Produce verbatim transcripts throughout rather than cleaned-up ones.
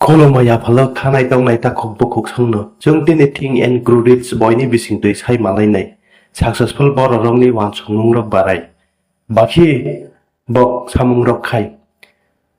Khulumui yaphalo khanai tongnai takhuk bukhuk songno. Chwng tini Think and Grow Rich boini bisingtwi sai malainai. Successful bororokni uansukmungrok barai. Bakhi bok samungrok khai.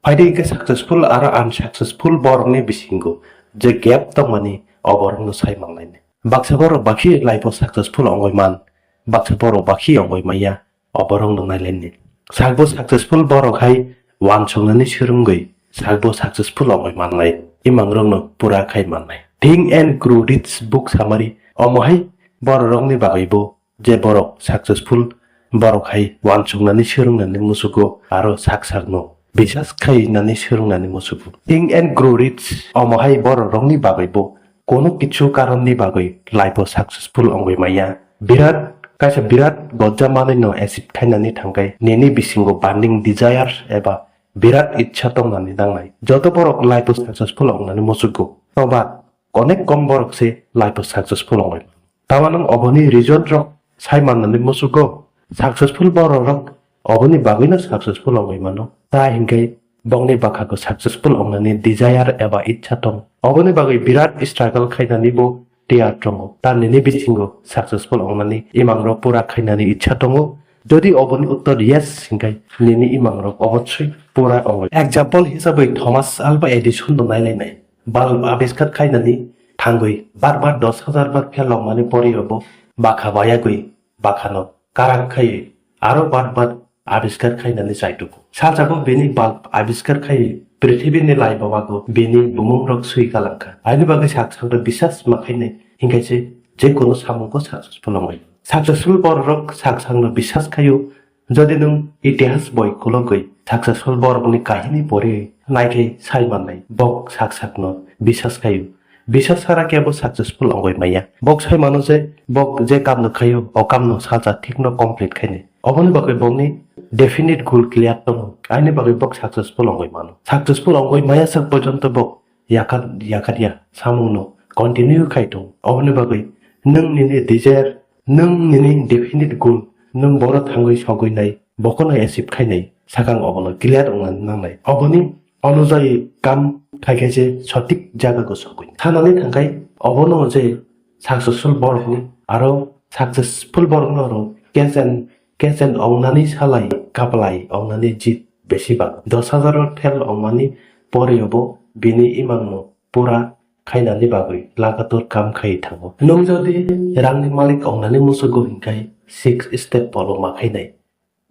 Phaidi hwnkhe successful aro unsuccessful borokni bisingo je gap tongmani oborokno sai malainai. Baksa borok bakhi life-o successful ongoi man, baksa borok bakhi ongoi maya. Oborokno nailainai. Sakbo successful borok hai uansuknani swrwngwi sakbo successful ongwi mannai, imangrokno pura khai mannai. Think and Grow Rich book summary, omo hai bororokni bagwibo je borok successful borok hai uansuknani swrwngnani musugo aro sak sakno bisas khainani swrwngnani musugo. Think and Grow Rich omo hai bororokni bagwibo Kono kichu karonni bagwi life-o successful wngwi manya. Birat, kaisa birat gojja manwino achieve khainani thangkhe nini bisingo burning desires eba birat ichha tongnani nangnai. Joto borok life-o successful wngnani muchukgo. Toba onek kom borok se life-o successful wngwi mano. Tama nwng oboni reason rok sai mannani muchukgo. Successful borok rok oboni bagwino successful wngwi mano. Ta hinkhe bongni bwkhao successful wngnani desire eba ichha tongo. Oboni bagwi birat struggle khainani bo tiyar tongo. Ta nini bisingo successful wngnani imangrok pura khainani ichha tongo. Jodi oboni uttor yes hinkhe nini imangrok obosoi pura wngo. Example hisabwi Thomas Alva Edison no nailainai. Bulb abiskar khainani thangwi bar bar dos hajar bar fail wngmani poriyobo bwkha bayagwi bwkhano karak khaiwi aro bar bar abiskar khainani chaitugo. Salsabo bini bulb abiskar khaiwi prithibini laibabago bini bumungrok swi kalangkha. Aini bagwi sak sakno bisas ma khainai hinkhaise je kono samungo successful wngnai. Successful bororok sak sakno bisas khaio. Jodi nwng itihas boi khulogwi successful borokni kahini pori naikhe sai mannai bok sak sakno bisas khaio. Bisas sara kebo successful wngwi manya. Bok sai mano je bok je kamno khaio, o kamno salsa thikno complete khainai. Oboni bagwi bokni definite goal clear tongo. Aini bagwi bok successful wngwi mano. Successful wngwi maya sak porjonto bok yakat yakat ya samungno continue khai tongo. Oboni bagwi nwng nini desire, nwng nini definite goal, nwng boro thangwi sogwi nai, bokono achieve khainai, sakang obono clear wngna nangnai. Oboni onujai kam khaikhe je sothik jaga go sogwi. Sanani thangkhai obono je successful borokni aro successful borokno aro kechen kechen ongnani salai kaplai ongnani jit besi bang. Dos hajar o fail ongmani poriyobo bini imangno pura khainani bagwi lagator kam khai thango. Nwng jodi rangni malik ongnani musugo hinkhai six step follow ma khainai.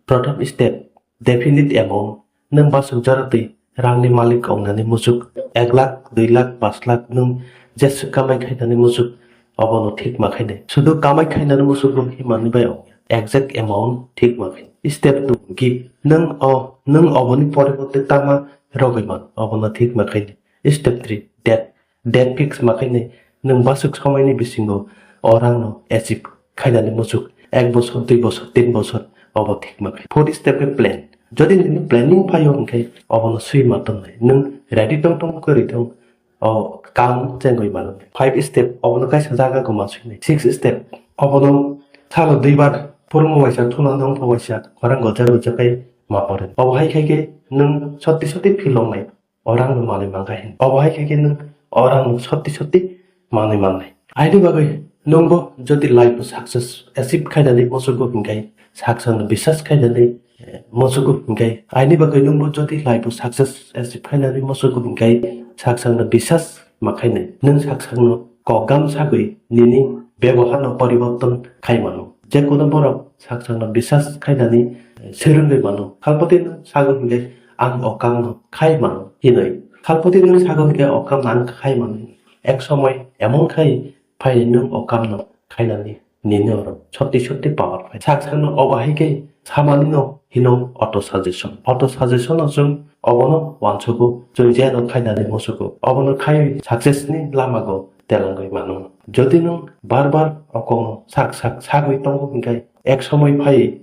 Prothom step, definite amount. Nwng basuk jora twi rangni malik ongnani musuk ek lakh, dui lakh, pash lakh nwng jeswk kamai khainani musuk obono thik ma khainai. Sudu kamai khainani musuk bo himani bai ongya. Exact amount thik ma khainai. Step two, give. Nwng o, nwng oboni poriborte tama rogwi man, obono thik ma khainai. Step three, debt. Debt fix ma khainai, nwng basuk somoini bisingo o rangno achieve khainani muchuk ek bosor, dui bosor, tin bosor obo thik ma khai. Fourth step khe plan. Jodi nini planning phaio hinkhe obono swi ma tongnai. Nwng ready tong tong kwrwi thung o kam chengwi mano. Five step obono kaisa jaga go ma swinai. Six step obono salo duibar phurungo waisa thula nongtho waisa khorang goja goja khai ma pore. Obo hai khai khe nwng sotti sotti feel wngnai. O rangno manwi mankha hin. Obo hai khe khe nwng o rangno sotti sotti manwi mannai. Aini bagwi nwngbo jodi life o success achieve khainani muchungo hinkhai, saksangno bisas khainani, eh, muchungo hinkhai, aini bagwi nwngbo jodi life o success achieve khainani muchungo hinkhai, saksangno bisas ma khainai. Nwng saksangno kokgam sagwi nini beboharno poriborton khai mano. Je kono borok saksangno bisas khainani, eh, swrwngwi mano. Khalpati nwng sago hinkhe, "Ang o kamno khai mano," hinwi. Khalpati nwng sago hinkhe, "O kamno ang khai mano," hinwi. Ek somoi emon khai phai nwng o kamno khainani nini oro sotti sotti power phai. Saksangno obo hai khe samanino hino auto suggestion. Auto suggestion o chwng obono uansugo, chwng jeno khainani musugo. Obono khaiwi success ni lamago telangwi mano. Jodi nwng bar bar o kokno sak sak sagwi tongo hinkhe, ek somoi phai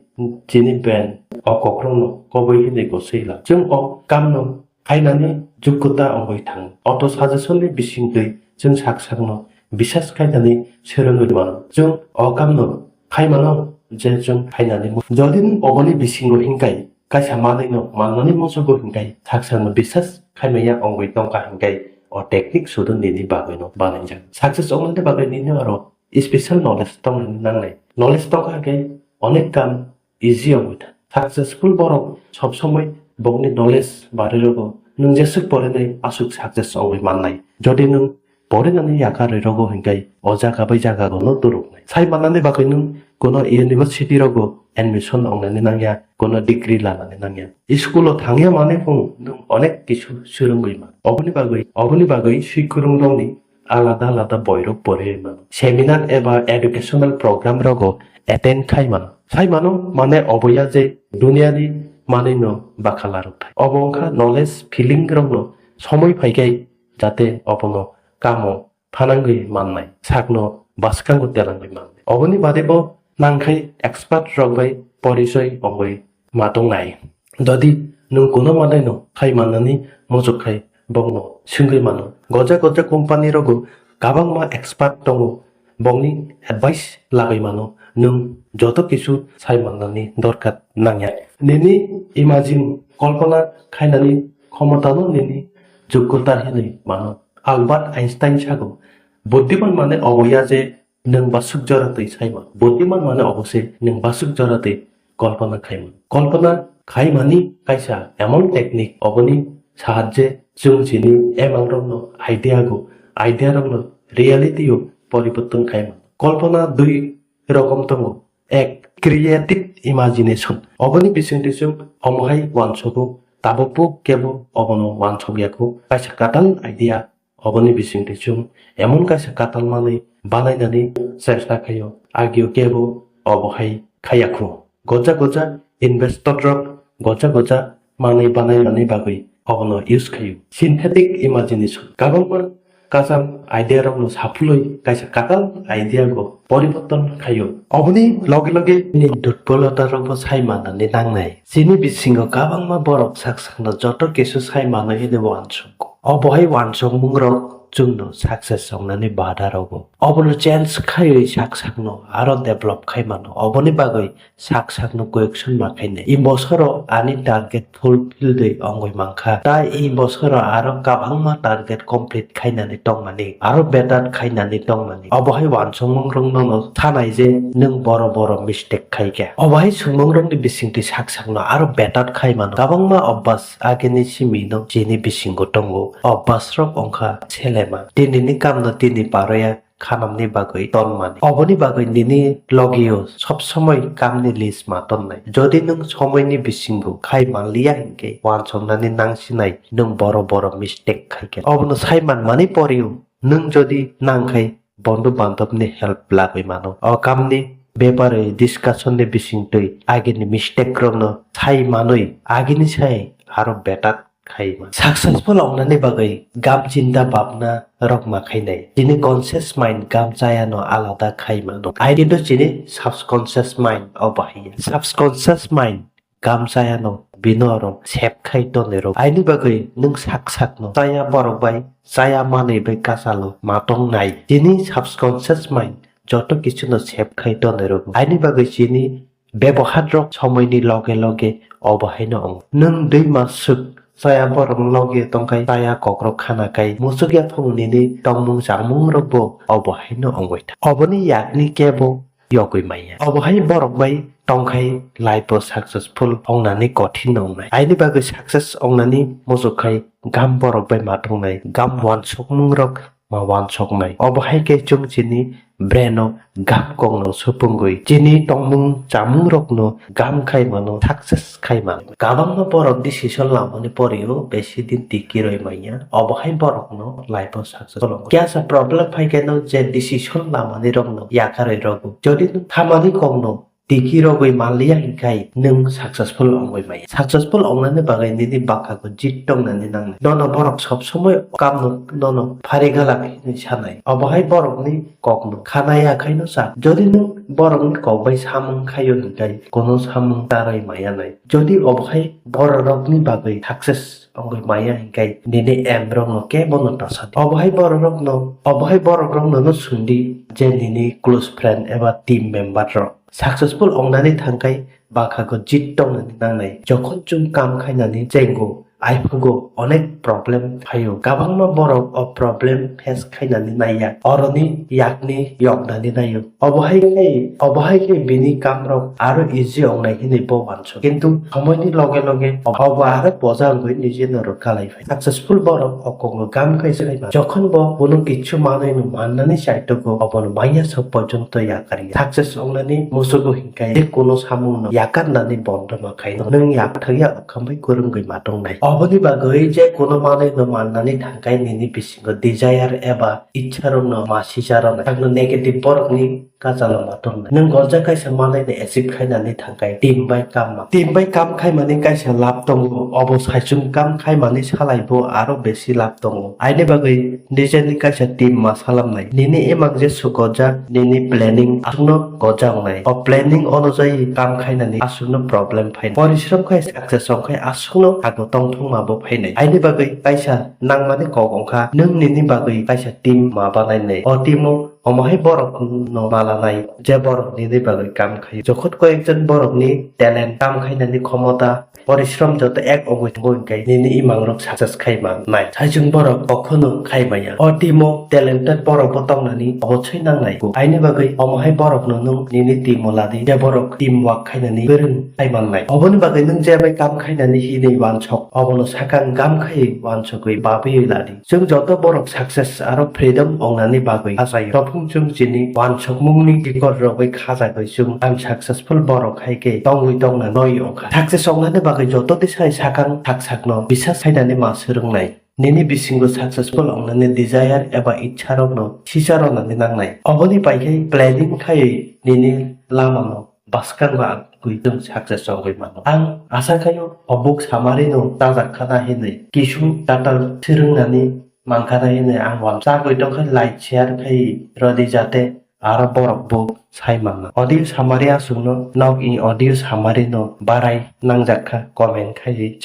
chini brain o kokrokno koboi hinwi gosoi la. Chwng o kamno khainani joggota wngwi thango. Auto suggestion ni bisingtwi chwng sak sakno bisas khainani swrwngwi mano. Chwng o kamno khai mano je chwng khainani mu-, jodi nwng oboni bisingo hinkhai kaisa manwino mannani musugo hinkhai, saksangno bisas khaimaya wngwi tongkha hinkhai, o technique sudu nini bagwi no banai jak. Success wngnani bagwi nini aro special knowledge tongna nangnai. Knowledge tongkha khe onek kam easy wngwi tha. Successful borok sob somoi bokni knowledge barwi rogo nwng jeswk porinai aswk success wngwi mannai. Jodi nwng porinani yakarwi rogo hinkhe o jaga bai jaga gono turuknai. Sai mannani bagwi nwng kono university rogo admission wngnani nangya, kono degree lanani nangya. School o thangya manwi phung nwng onek kisu swrwngwi man. Oboni bagwi, oboni bagwi swikwrwng rokni alada alada boirok pore mano. Seminar eba educational program rogo attend khai mano. Sai mano mane oboya je duniyani manwi no bakhala rok thai. Obo wngkha knowledge feeling rok no somoi phaikai jate obono kamo phanangwi mannai, sakno bwskango telangwi mannai. Oboni bade bo nangkhai expert rok bai porisoi ongwi ma tongnai. Dodi nwng kuno manai no khai mannani muchuk khai bokno swngwi mano. Goja goja company rogo kabangma expert tongo, bokni advice lagwi mano. Nwng joto kisu sai mannani dorkar nangya. Nini imagine, kolpona khainani khomotano nini joggota hinwi mano. Albert Einstein sago, buddiman mane oboya je nwng basuk jora twi saima. Buddiman mane obo se nwng basuk jora twi kolpona khaima. Kolpona khaimani kaisa emon technique, oboni sahajje chwng chini emang rokno idea go, idea rokno reality o poriborton khaima. Kolpona dui rokom tongo. Ek, creative imagination. Oboni bisingtwi chwng omohai uansogo, tabukbo kebo obono uansok yakho. Kaisa kwtal idea, oboni bisingtwi chwng emon kaisa kwtal manwi banainani chesta khaio, agio kebo obohai khayakho. Goja goja investor rok goja goja manwi banainani bagwi obono use khaio. Synthetic imagination. Kabangma kacham idea rokno saphulwi kaisa kwtal idea go poriborton khaio. Oboni loge loge nini durbolota rokbo sai manani nangnai. Chini bisingo kabangma borok sak sakno joto kisu sai mano hwnwi uansukgo. Obohai uansukmung rok chwngno success wngnani bada rogo. Obono change khaiwi sak sakno aro develop khai mano. Oboni bagwi sak sakno question ma khainai. I bosoro ani target fulfill de ongoi mankha. Tai i bosoro aro kabangma target complete khainani tongmani, aro better khainani tongmani. Obohai uansukmung rokno no thanai je nwng boro boro mistake khaikha. Obohai sungmung rokni bisingtwi sak sakno aro better khai mano. Kabangma obas agini simi no chini bisingo tongo. Obas rok ongkha selema. Tini ni kam no tini paroya khanamni bagwi tonmani. Oboni bagwi nini logio sob somoi kamni list ma tonnai. Jodi nwng somoini bisingo khai manliya hinkhe uansuknani nangsinai nwng boro boro mistake khaikha. Obono sai manmani porio nwng jodi nangkhai bondhu bandhobni help lagwi mano. O kamni bepare discussion ni bisingtwi agini mistake rokno sai manwi agini sai aro better khai mano. Successful wngnani bagwi gam chinta bhabna rok ma khainai. Chini conscious mind gam chaya no alada khai mano. Ai kintu chini subconscious mind o bahai ya. Subconscious mind gam chaya no bino oro sep khai tonwi rok. Aini bagwi nwng sak sak no chaya borok bai chaya manwi bai kasalo ma tong nai. Chini subconscious mind joto kichu no sep khai tonwi rok. Aini bagwi chini bebohar rok somoini loge loge obo haino wngo. Nwng dui mas swk chaya borok loge tongkhai chaya kokrok khana khai muchuk yaphang nini tongmung chamung rokbo obo haino wngwi tha. Oboni yakni kebo yogwi maya. Obo hai borok bai tongkhai life o successful wngnani kothin wngnai. Aini bagwi success wngnani muchuk khai gam borok bai ma tongnai, gam uansukmung rok ma uansuknai. Obo hai khe chwng chini brain o gam kokno supungwi chini tongmung chamung rokno gam khai mano, success khai mano. Kabangma borok decision lamani porio besi din tiki roi manya. Obo hai borokno life o success tongo. Kya sa problem phai khe no je decision lamani rokno yakarwi rogo. Jodi no thamani kokno tiki rogwi manliya hinkhai nwng successful ongwi maya. Successful ongnani bagwi nini bwkhago jit tongnani nangnai. Nono borok sob somoi kamno nono phari galak hinwi sanai. Obo hai borokni kokno khanaya khaino sa. Jodi nwng borokni kok bai samung khaio hinkhai kono samung tarwi maya nai. Jodi obo hai bororokni bagwi success ongwi maya hinkhai nini aim rokno kebono tosa di. Obo hai bororokno, obo hai borokrokno no swngdi je nini close friend eba team member rok. Successful ongnani thangkhai bwkhago jit tongnani nangnai. Jokhon chwng kam khainani chengo, aiphugo onek problem phaio. Kwbangma borok o problem face khainani naiya, oroni yakni yoknani naio. Obo hai khe, obo hai khe bini kamrok aro easy wngnai hinwi bo uansuk. Kintu somoini loge loge obo aro boja wngwi nijeno rwkalai phai. Successful borok o kokno kam khai se laima. Jokhon bo kunu kichu manwi no mannani chaitogo, obono manya sok porjonto yakarya. Success wngnani musugo hinkai je kunu samungno yakarnani bondo ma khaino. Nwng yakarya khambai kwrwngwi ma tongnai. Oboni bagwi je kunu manwi no mannani thangkai nini bisingo desire eba ichha rokno ma sisa rwnai. Ang no negative borokni kachalo ma tongnai. Nwng gorjak kaisa manwi no achieve khainani thangkai team bai kam ma. Team bai kam khaimani kaisa lab tongo. Obo saichung kam khaimani salai bo aro besi lab tongo. Aini bagwi nijeni kaisa team ma salamnai. Nini imang je su gorjak, nini planning aswkno gorjak wngnai. O planning onojai kam khainani aswkno problem phainai. Porishrom khai success wngkhai aswkno ago tongthokma bo phainai. Aini bagwi kaisa nangmani kok wngkha, nwng nini bagwi kaisa team ma banainai. O team o omo hai borok no ma lanai, je borok nini bagwi kam khaio. Jokhon koyekjon borokni talent, kam khainani khomota, porishrom joto ek wngwi tongo hinkhe nini imangrok success khai mannai. Saichung borok kokhono khai maya. O team o talented borok bo tongnani obochai nangnai. Aini bagwi omo hai borokno nwng nini team o ladi, je borok team work khainani kwrwng khai mannai. Oboni bagwi nwng je bai kam khainani hinwi uansok, obono sakang kam khai uansogwi babwi ladi. Chwng joto borok success aro freedom wngnani bagwi achaio. Tophung chwng chini uansukmungni chikor rogwi khajagwi chwng unsuccessful borok hai khe tongwi tongna noi wngkha. Success wngnani bagwi joto tisai sakang sak sakno bisas khainani ma swrwngnai. Nini bisingo successful wngnani desire eba ichha rokno sisa rwnani nangnai. Oboni pai khe planning khaiwi nini lamano bwskang ba gwi nwng success wngwi mano. Ang asa khaio o book summary no chajak khana hinwi kisu tatal swrwngnani mankha na hinwi ang uansuk. Chagwi tongkha like share khai rwdi jate aro borok bo sai manna. Audio summary aswkno nok i audio summary no barai nangjak kha comment khai sadi.